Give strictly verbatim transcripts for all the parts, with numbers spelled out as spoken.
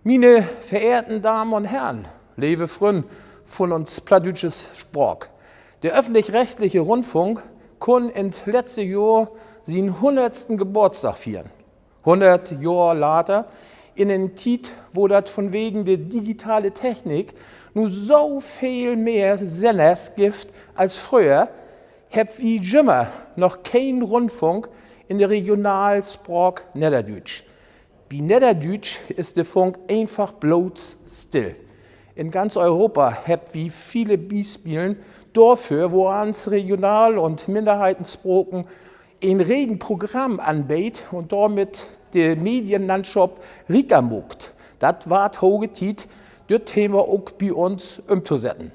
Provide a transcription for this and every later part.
Miene verehrten Damen un Herren, leve Frünn vun uns plattdüütsche Spraak. De öffentlich-rechtliche Rundfunk kunn in't letzte Johr sien hunnertsten Geboortsdag fiern. Hunnert Johr later, in en Tiet, wo dat vunwegen de digitale Technik nu so veel mehr Senners gifft as fröher, hebbt wi jümmer noch keen Rundfunk in de Regionalspraak Nedderdüütsch. Bi Nedderdüütsch is de Funk eenfach bloots still. In ganz Europa hebbt wi vele Bispelen dorför, woans Regional- un Minnerheitenspraken en regen Programm anbeedt un dormit de Medienlandschop rieker maakt. Dat warrt hoge Tiet, düt Thema ok bi uns ümtosetten.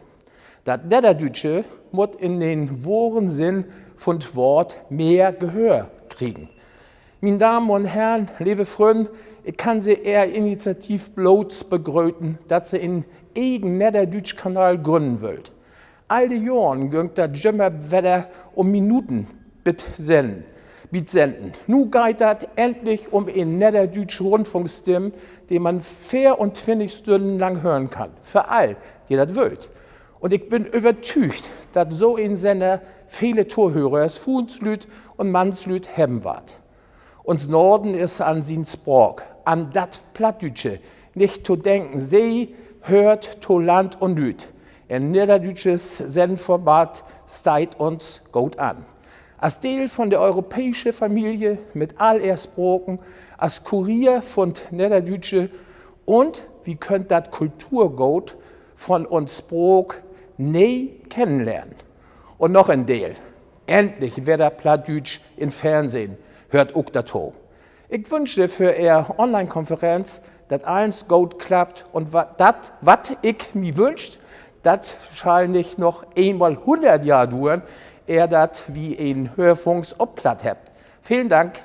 Dat Nedderdüütsche mutt in den wohren Sinn vun't Woort mehr Gehöör kriegen. Mien Damen un Herren, leve Frünn, ik kann Se Ehr Initiativ bloots begröten, dat Se en egen Nedderdüütsch-Kanal grünnen wüllt. All de Johren güng dat jümmer wedder um Minuten bit Sennen, bi't Senden. Nu geiht dat endlich um en nedderdüütsch Rundfunkstimm, de man veeruntwintig Stünnen lang hören kann, för all, de dat wüllt. Un ik bün övertüügt, dat so en Senner vele Tohörers, Fruenslüüd un Mannslüüd, hebben warrt. Uns Norden is an sien Spraak, an dat Plattdüütsche nich to denken. Se höört to Land un Lüüd. En nedderdüütsches Sennformat steiht uns goot an. As Deel vun de europääsche Familie mit all ehr Spraken, as Kurier vun't Nedderdüütsche, un wi köönt dat Kulturgoot vun uns Spraak nee kennenlehren. Un noch en Deel: Endlich wedder Plattdüütsch in't Fernsehen, höört ok dorto. Ik wünsch för Ehr Online-Konferenz, dat allens goot klappt, un wa-, dat, wat ik mi wünsch, dat schall nich noch eenmal hunnert Johr duern, ehr dat wi en Hörfunks op Platt hebbt. Velen Dank.